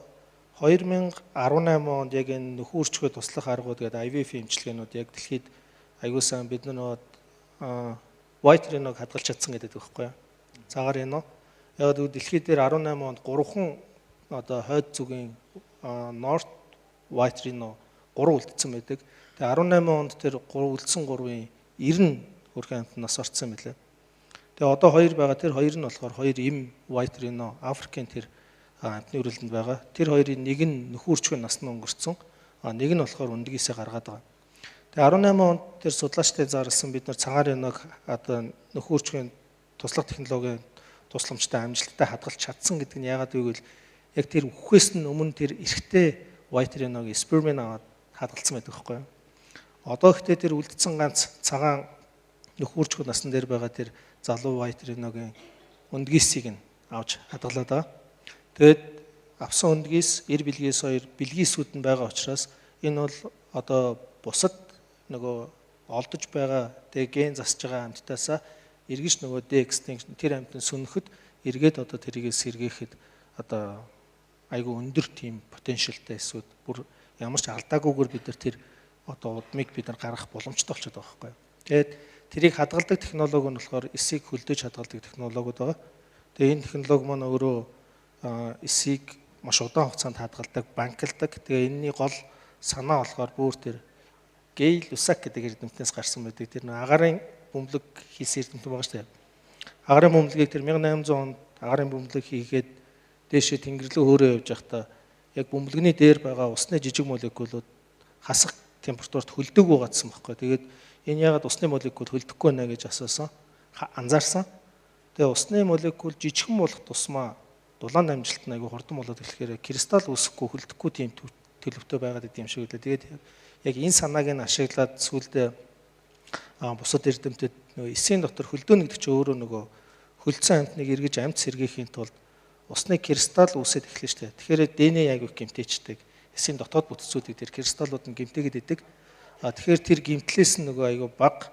2018 онд яг энэ нөхөн үрчгөө туслах аргууд гэдэг IVF эмчилгээнүүд яг дэлхийд аягүй сайн бид нар нөгөө White Rhino-г хадгалж чадсан гэдэг байхгүй юу? Цагаан Rhino. Яг гэвэл дэлхийд дээр 18 онд 3хан одоо хойд зүгийн North White Rhino 3 үлдсэн байдаг. Тэгээ 18 онд тэр 3 үлдсэн 3-ын 90 нь хөрхэн амьтан нас орсон юм билээ. Тэгээ одоо 2 байгаа. Тэр 2 нь болохоор 2 эм White Rhino Африкийн тэр амьтны үрэлтэнд байгаа. Тэр хоёрын нэг нь нөхөн үрчгэн насны өнгөрцөн, нэг нь болохоор өндгийсээ гаргаад байгаа. Тэгээ 18 онд тэр судлаачдын зарласан бид нар цагаан Rhino-г одоо нөхөн үрчгэн туслах технологийн тусламжтай амжилттай хадгалж чадсан гэдэг нь яагаад вэ гэвэл яг тэр үхэхээс нь өмнө тэр эрэгтэй white rhino-гийн спермийг аваад хадгалсан байдаг байхгүй юу. Одоо ихтэй тэр үлдсэн ганц цагаан нөхөрчгүй насан дээр байгаа тэр залуу white rhino-гийн өндгийсийг нь авч хадгалаад байгаа. Тэгээд авсан өндгийс, эр бэлгээс хоёр бэлгийсүүд нь байгаа учраас энэ бол одоо бусад нөгөө олдож байгаа тэгээ ген засж байгаа амьтдаасаа эргэж нөгөө de-extinction тэр амьтан сөнөхөд эргээд одоо тэрийг сэргээхэд одоо айгүй өндөр тийм потенциалтай эсвэл бүр ямар ч алдаагүйгээр бид нар тэр одоо удмыг бид нар гаргах боломжтой болчиход байгаа байхгүй юу. Тэгээд тэрийг хадгалдаг технологи нь болохоор эсийг хөлдөж хадгалдаг технологиуд байгаа. Тэгээ энэ технологи маань өөрөө эсийг маш удаан хугацаанд хадгалдаг, банкладаг. Тэгээ энэний гол санаа болохоор бүр тэр Гейл Усак гэдэг эрдэмтнээс гарсан байдаг. Тэр нэг агарын бөмбөлөг хийсэн эрдэмтэн байгаа шүү дээ. Агарын бөмбөлгийг тэр 1800 онд агарын бөмбөлөг хийгээд дээшээ тэнгэр рүү хөөрөө явж байхдаа яг бөмбөлгөний дээр байгаа усны жижиг молекулууд хасах температурт хөлдөөгүй гацсан байхгүй. Тэгээд энэ яагаад усны молекул хөлдөхгүй байна гэж асуусан, анзаарсан. Тэгээ усны молекул жижигхэн болох тусмаа дулаан дамжилт нь айгүй хурдан болоод эхлэхээр кристалл үүсэхгүй хөлдөхгүй тийм төлөвтэй байгаад идэм шиг үлээ. Тэгээд яг энэ санааг нь ашиглаад сүүлдээ бусад эрдэмтэд нөгөө эсийн дотор хөлдөөнө гэдэг чинь өөрөө нөгөө хөлдсөн амьтныг эргэж амьд сэргээхийн тулд усны кристалл үүсээд эхэлнэ шүү дээ. Тэгэхээр ДНХ айгүй гэмтээчдэг. Эсийн дотоод бүтцүүдийг тэр кристаллууд нь гэмтээгээд идэг. Тэгэхээр тэр гэмтлээс нь нөгөө айгүй бага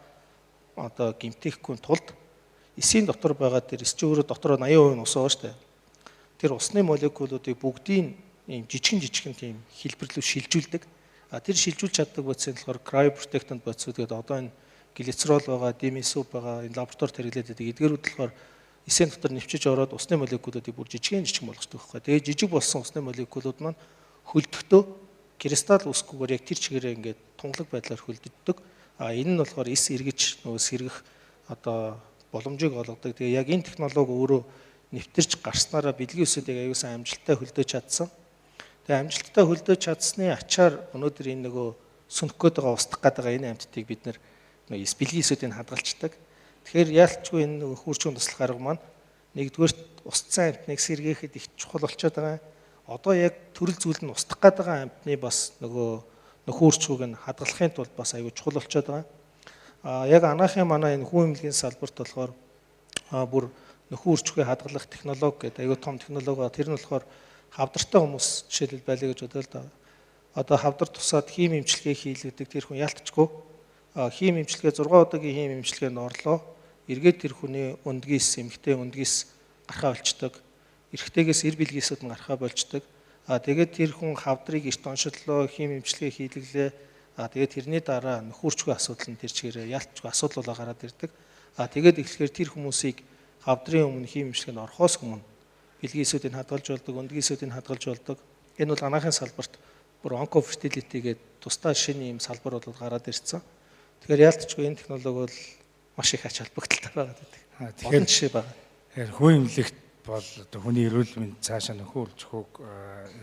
одоо гэмтээхгүй тулд эсийн дотор байгаа тэр эс чинь өөрөө дотроо 80% нь ус байгаа шүү дээ. Тэр усны молекулуудыг бүгдийг ийм жижигэн тийм хэлбэрлүү шилжүүлдэг. Тэр шилжүүлж чаддаг бодис нь болохоор cryoprotectant бодисууд гэдэг одоо энэ глицерол байгаа, димесоп байгаа, энэ лабораторид хэрэглээд байдаг. Эдгээрүүд болохоор эсийн дотор нэвчиж ороод усны молекулуудыг бүр жижигэн болгочихдог байхгүй. Тэгээ жижиг болсон усны молекулууд маань хөлдөхдөө кристалл үүсэхгүйгээр яг тэр чигээрээ ингээд тунгалаг байдлаар хөлддөг. Энэ нь болохоор эс эргэж нөгөө сэргэх одоо боломжийг олгодог. Тэгээ яг энэ технологи өөрөө нэвтэрч гарснараа бэлгийн үсүүдийг аюул сан амжилттай хөлдөөж чадсан. Тэгээ амжилттай хөлдөөж чадсны ачаар өнөөдөр энэ нөгөө сөнөх гээд байгаа, устдах гээд байгаа энэ амьтдыг бид нэр бэлгийн эсүүдийг хадгалцдаг. Тэгэхээр яалтчгүй энэ нөгөө хүүрчүүн туслах арга маань нэгдүгээрт устсан амьтныг сэргээхэд их чухал болчиход байгаа. Одоо яг төрөл зүйл нь устдах гээд байгаа амьтны бас нөгөө нөхөрчүүг нь хадгалахын тулд бас аюул чухал болчиход байгаа. Яг анаахын манай энэ хүн эмнэлгийн салбарт болохоор бүр нөхөрчүүгээ хадгалах технологи гэдэг аюул том технологи байгаа. Тэр нь болохоор хавдартай хүмүүс жишээлбэл байлаа гэж бодъё л да. Одоо хавдар тусаад хим эмчилгээ хийлгэдэг тэр хүн яалтчгүй хим эмчилгээ 6 удаагийн хим эмчилгээнд орлоо. Эргээд тэр хүний өндгийс, эмэгтэй өндгийс гарахаа болчдөг. Эрэгтэйгээс эр бэлгийсүүд нь гарахаа болчдөг. Тэгээд тэр хүн хавдрыг эрт оншиглоо, хим эмчилгээ хийлгэлээ. Тэгээд тэрний дараа нөхөрчгүй асуудал нь тэр чигээрээ яалтчгүй асуудал болоо гараад ирдэг. Тэгээд эхлэхээр тэр хүмүүсийг хавдрын өмнө хим эмчилгээнд орохоос өмнө бэлгийсүүдийг хадгалж болдог, өндгийсүүдийг хадгалж болдог. Энэ бол анаахын салбарт бүр онкофертилити гэдэг тусдаа шинэ юм салбар болоод гараад ирсэн. Тэгэхээр яалтчгүй энэ технологи бол маш их ач холбогдолтой байгаа гэдэг. Тэгэхээр жишээ байгаа. Тэгэхээр хүн эмнэлэгт бол одоо хүний эрүүл мэнд цаашаа нөхөн үржихүүг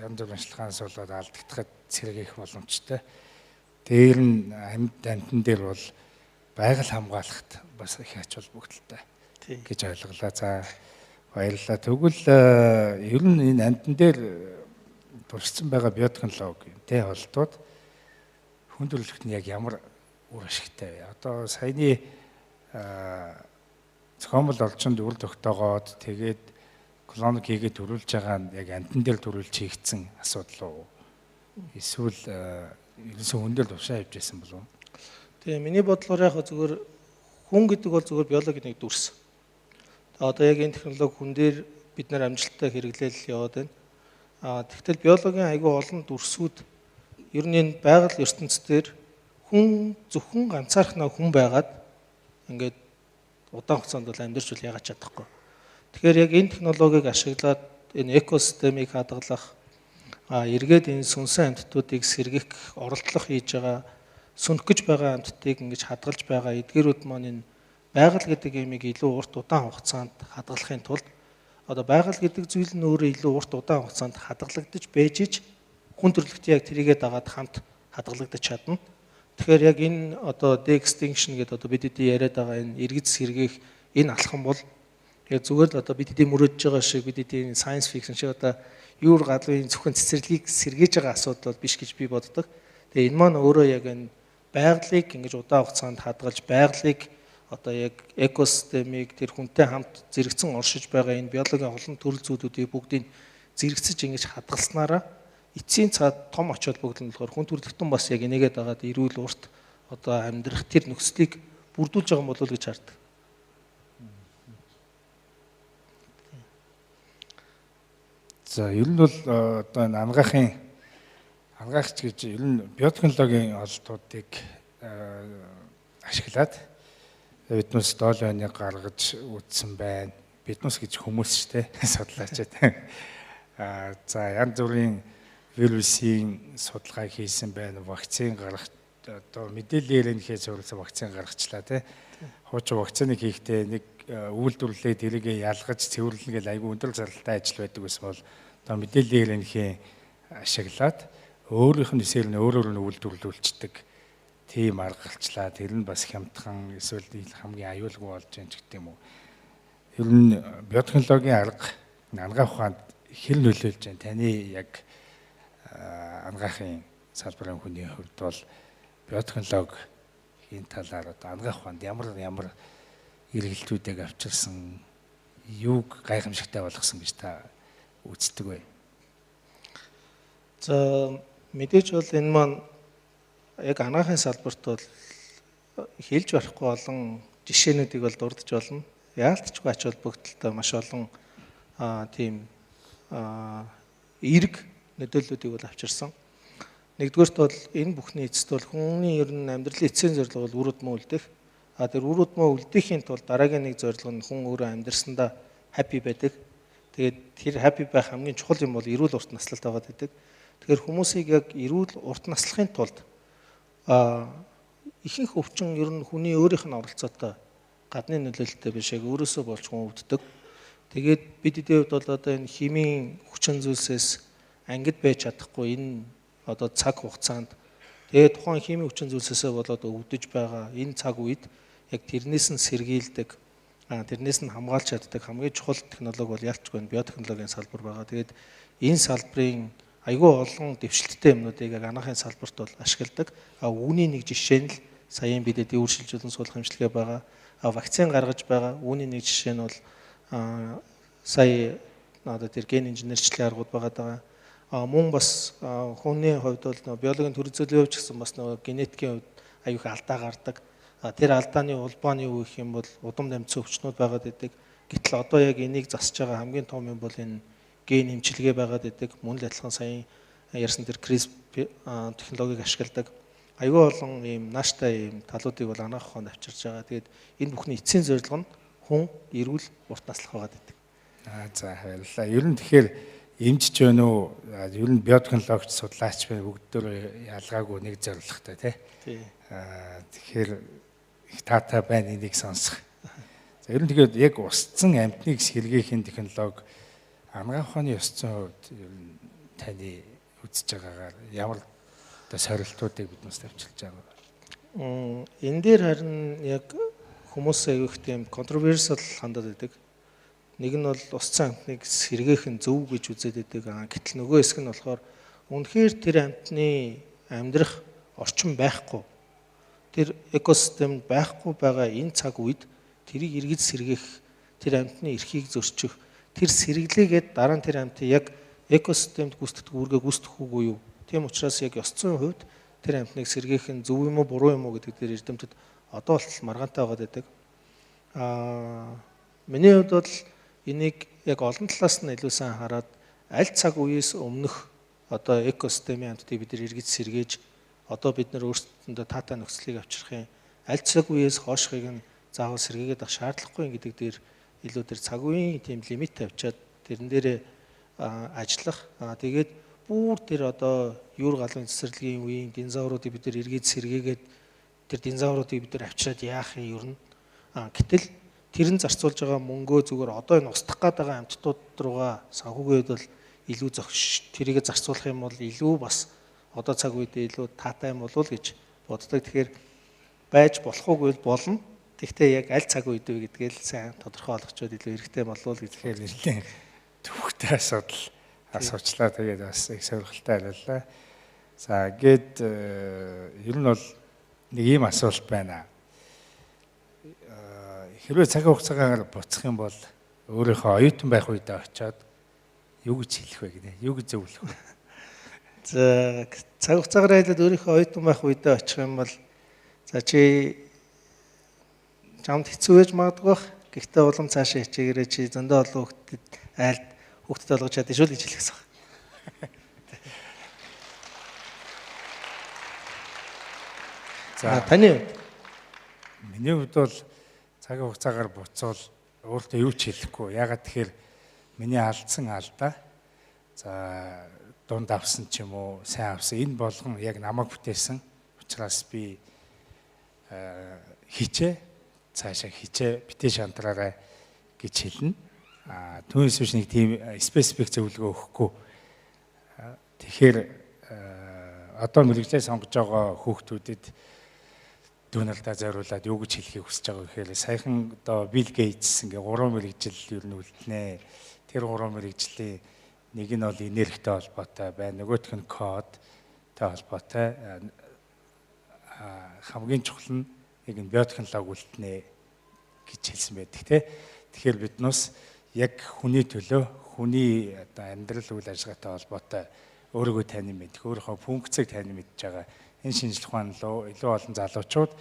янз бүрийн шалтгаанаас болоод алдагдахад сэргээх боломжтой. Дээр нь амьд амьтан дээр бол байгаль хамгаалахад бас их ач холбогдолтой гэж ойлголаа. За баярлалаа. Тэгвэл ер нь энэ амьтан дээр туршсан байгаа биотехнологи тэ холдууд хүн төрөлхт нь яг ямар үр ашигтай вэ? Одоо саяны зохиомол орчинд үр тогтоогоод тэгээд клоник хийгээд төрүүлж байгаа нь яг амьтан дээр төрүүлж хийгдсэн асуудал уу? Эсвэл ерөөсөө хүн дээр тушаа явж байсан болов уу? Тийм, миний бодлоор яг зүгээр хүн гэдэг бол зүгээр биологийн нэг дүрс. Одоо яг энэ технологи хүн дээр бид нар амжилттай хэрэглээл яваад байна. Тэгтэл биологийн айгүй олон дүрсүүд ер нь энэ байгаль ертөнцийн хүн зөвхөн ганцаархнаа хүн байгаад ингээд удаан хугацаанд бол амьдарч бол яагаад чадахгүй. Тэгэхээр яг энэ технологиг ашиглаад энэ экосистемийг хадгалах, эргээд энэ сүнсэн амьтдуудыг сэргийх, оролдлого хийж байгаа, сөнөх гэж байгаа амьтдыг ингэж хадгалж байгаа эдгээрүүд маань энэ байгаль гэдэг юмыг илүү урт удаан хугацаанд хадгалахын тулд одоо байгаль гэдэг зүйл нь өөрөө илүү урт удаан хугацаанд хадгалагдаж байж ич хүн төрөлхтөн яг тэрийгэ дагаад хамт хадгалагдаж чадна. Тэгэхээр яг энэ одоо de-extinction гэдэг одоо бид эдийн яриад байгаа энэ эргэж сэргээх энэ алхам бол Тэгээд зүгээр л одоо бид эдийн мөрөөдөж байгаа шиг бид эдийн science fiction шиг одоо юур галвын зөвхөн цэцэрлэгийг сэргээж байгаа асуудал бол биш гэж би боддог. Тэгээ энэ маань өөрөө яг энэ байгалыг ингэж удаан хугацаанд хадгалж байгалыг одоо яг экосистемийг тэр хүнтэй хамт зэрэгцэн оршиж байгаа энэ биологийн олон төрөл зүйлүүдийг бүгдийг зэрэгцэж ингэж хадгалснараа эцсийн цаад том ач холбогдол нь болохоор хүн төрөлхтөн бас яг энийгээ дагаад эрүүл урт одоо амьдрах тэр нөхцөлийг бүрдүүлж байгаа юм болов уу гэж хардаг. За ер нь бол одоо энэ анагаахч гэж ер нь биотехнологийн ололтуудыг ашиглаад биднээс доолойныг гаргаж үзсэн байна. Биднээс гэж хүмүүс шүү дээ судлаач. За янз бүрийн вирусын судалгаа хийсэн байна. Вакцин гаргах одоо мэдээлэл РНХ зөвлөсөн вакцин гаргачлаа тий. Хуучин вакциныг хийхдээ нэг үйлдвэрлэлээ тэрийг ялгаж цэвэрлэнэ гэл айгүй өндөр зарлалтай ажил байдаг гэсэн бол одоо мэдээлэл РНХ ашиглаад өөрийнх нь эсээр нь өөрөөр нь үйлдвэрлүүлчихдэг тийм арга гарчлаа. Тэр нь бас хямдхан эсвэл хамгийн аюулгүй болж байгаа ч гэдэг юм уу. Ер нь биотехнологийн арга анагаах ухаанд хэр нөлөөлж байна? Таны яг анагаахын салбарын хүний хувьд бол биотехнологийн талаар одоо анагаах ухаанд ямар эргэлтүүдийг авчирсан, юуг гайхамшигтай болгосон гэж та үздэг вэ? За мэдээж бол энэ маань яг анагаахын салбарт бол хэлж барахгүй олон жишээнүүдийг бол дурдж болно. Яалтчгүй ач холбогдолтой маш олон тийм эерэг нөлөөллүүдийг бол авчирсан. Нэгдүгээрт бол энэ бүхний эцэст бол хүний ер нь амьдралын эцсийн зорилго бол үр удмаа үлдэх. Тэр үр удмаа үлдээхийн тулд дараагийн нэг зорилго нь хүн өөрөө амьдрсандаа happy байдаг. Тэгээд тэр happy байх хамгийн чухал юм бол эрүүл урт наслалт байгаа гэдэг. Тэгэхээр хүмүүсийг яг эрүүл урт наслахын тулд ихэнх өвчин ер нь хүний өөрийнх нь оролцоотой гадны нөлөөлөлтэй биш яг өөрөөсөө болж хүн өвддөг. Тэгээд бид эдийн хувьд бол одоо энэ химийн хүчин зүйлсээс ангид байж чадахгүй энэ одоо цаг хугацаанд тэгээд тухайн химийн хүчин зүйлсээсээ болоод өвдөж байгаа энэ цаг үед яг тэрнээс нь сэргийлдэг, тэрнээс нь хамгаалж чаддаг хамгийн чухал технологи бол ялчгүй биотехнологийн салбар байгаа. Тэгээд энэ салбарын айгүй олон дэвшилттэй юмнуудыг яг анагаахын салбарт бол ашигладаг. Үүний нэг жишээ нь л саяын бид эдийн үр шилжүүлэн суулгах хэмжлэгээ байгаа. Вакцин гаргаж байгаа. Үүний нэг жишээ нь бол сая одоо тэр ген инженерчлэлийн аргууд байгаа даа. Мөн бас хүний хувьд бол биологийн төрөл зүйлийн хувьд ч гэсэн бас нөгөө генетикийн хувьд аюух алдаа гардаг. Тэр алдааны улбааны юу гэх юм бол удам дамжсан өвчнүүд байгаад байдаг. Гэтэл одоо яг энийг засаж байгаа хамгийн том юм бол энэ ген эмчилгээ байгаад байдаг. Мөн л адилхан саяын ярьсан тэр CRISPR технологиг ашигладаг. Аюул олон ийм нааштай ийм талуудыг бол анагаах ухаанд авчирч байгаа. Тэгээд энэ бүхний эцсийн зорилго нь хүн эрүүл урт наслах байгаад байдаг. За баярлалаа. Ер нь тэгэхээр эмчч байна уу? Ер нь биотехнологич судлаач байна бүгд өөр ялгаагүй нэг зорилготой тий. Тэгэхээр их таатай байна энийг сонсох. За ер нь тэгээд яг устсан амьтныг сэргээхийн технологи анагаах ухааны ёс зүйн хувьд ер нь таны үзэж байгаагаар ямар одоо сорилтуудыг биднээс тавьчилж байгаа вэ? Энэ дээр харин яг хүмүүс аяг их тийм controversial хандаад байдаг. Нэг нь бол устсан амьтныг сэргээх нь зөв гэж үзээд байдаг. Гэтэл нөгөө хэсэг нь болохоор үнэхээр тэр амьтны амьдрах орчин байхгүй. Тэр экосистемд байхгүй байгаа энэ цаг үед тэрийг эргэж сэргээх, тэр амьтны эрхийг зөрчих, тэр сэргэлээгээд дараа нь тэр амьтны яг экосистемд гүйцэтгэх үүргээ гүйцэтгэх үгүй юу? Тийм учраас яг ёс зүйн хувьд тэр амьтныг сэргээх нь зөв юм уу, буруу юм уу гэдэг дээр эрдэмтэд одоо болтол маргаантай байгаад байдаг. Миний хувьд бол энийг яг олон талаас нь илүү сайн хараад аль цаг үеэс өмнөх одоо экосистемийн амьтдыг бид нар эргэж сэргээж одоо бид нар өөрсдөндөө таатай нөхцөлийг авчрах юм. Аль цаг үеэс хойшхыг нь заавал сэргээгээд авах шаардлагагүй гэдэг дээр илүү тэр цаг үеийн тийм лимит тавьчаад тэрэн дээрээ ажиллах. Тэгээд бүр тэр одоо юур галын цэцэрлэгийн үеийн динозавруудыг бид нар эргэж сэргээгээд тэр динозавруудыг бид нар авчираад яах юм ер нь. Гэтэл тэр нь зарцуулж байгаа мөнгөө зүгээр одоо энэ устдах гээд байгаа амьтдууд руугаа санхүүгийн хувьд бол илүү зогш тэрийг зарцуулах юм бол илүү бас одоо цаг үед илүү таатай юм болов уу гэж боддог. Тэгэхээр байж болох уугүй болно. Тэгвэл яг аль цаг үед вэ гэдгээл сайн тодорхой олгочод илүү хэрэгтэй болов уу гэж. Тэгэхээр нэлээд төвхтэй асуудал асуучлаа. Тэгээд бас их сонирхолтой хариуллаа. За ингээд ер нь бол нэг ийм асуулт байна. Хэрвээ цагийн хугацаагаар буцах юм бол өөрийнхөө оюутан байх үедээ очиод юу гэж хэлэх вэ гинэ? Юу гэж зөвлөх вэ? За цаг хугацаагаар айлаад өөрийнхөө оюутан байх үедээ очих юм бол за чи чамд хэцүү байж магадгүй бах. Гэхдээ улам цаашаа хичээгээрээ чи зөндөө олон хүүхдэд айлд хүүхдэд олгож чадна шүү л гэж хэлэх гэсэн. За таны хувьд? Миний хувьд бол цагийн хугацаагаар буцвал өөртөө юу ч хэлэхгүй. Яагаад тэгэхээр миний алдсан алдаа за дунд авсан ч юм уу, сайн авсан энэ болгон яг намайг бүтээсэн. Учраас би хичээ, цаашаа хичээ, битээ шантраарай гэж хэлнэ. Түүнээс биш нэг тийм специфик зөвлөгөө өгөхгүй. Тэгэхээр одоо мэргэжлээ сонгож байгаа хүүхдүүдэд дүүнэлдээ зориулаад юу гэж хэлхийг хүсэж байгаа гэхээр саяхан одоо Билл Гейтс ингээ 3 мэргэжил ер нь үлднэ. Тэр 3 мэргэжлийн нэг нь бол энергитэй холбоотой байна, нөгөөх нь кодтой холбоотой. Хамгийн чухал нь нэг нь биотехнологи үлднэ гэж хэлсэн байдаг те. Тэгэхээр бид нас яг хүний төлөө, хүний одоо амьдрал үйл ажиллагаатай холбоотой өөрийгөө танин мэдэх, өөрийнхөө функцийг танин мэдж байгаа энэ шинжлэх ухаан руу илүү олон залуучууд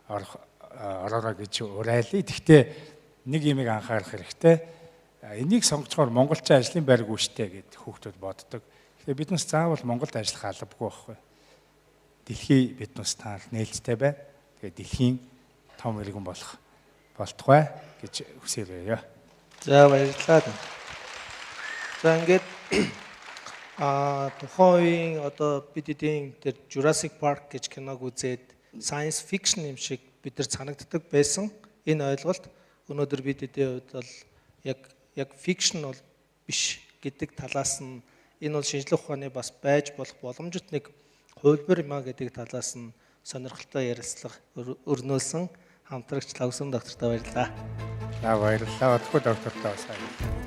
ороорой гэж уриалъя. Гэхдээ нэг юмыг анхаарах хэрэгтэй. Энийг сонгочхоор монголчин ажлын байргүй штэ гэд хүүхдүүд боддог. Тэгэхээр бид нас заавал Монголд ажиллах албагүй байхгүй. Дэлхий бид нас таал нээлттэй байна. Тэгээд дэлхийн том иргэн болох болтугай гэж хүсээрэй. За баярлалаа. За ингээд тухайн үеийн одоо бид эдийн тэр Jurassic Park гэж киног үзээд science fiction юм шиг бид нар санагддаг байсан. Энэ ойлголт өнөөдөр бид эдийн хувьд бол яг fiction бол биш гэдэг талаас нь энэ бол шинжлэх ухааны бас байж болох боломжит нэг хувилбар юм а гэдэг талаас нь сонирхолтой ярилцлага өрнүүлсэн хамтрагч Лавсан доктортой баярлалаа. За баярлалаа. Одгүй доктортой бас баярлалаа.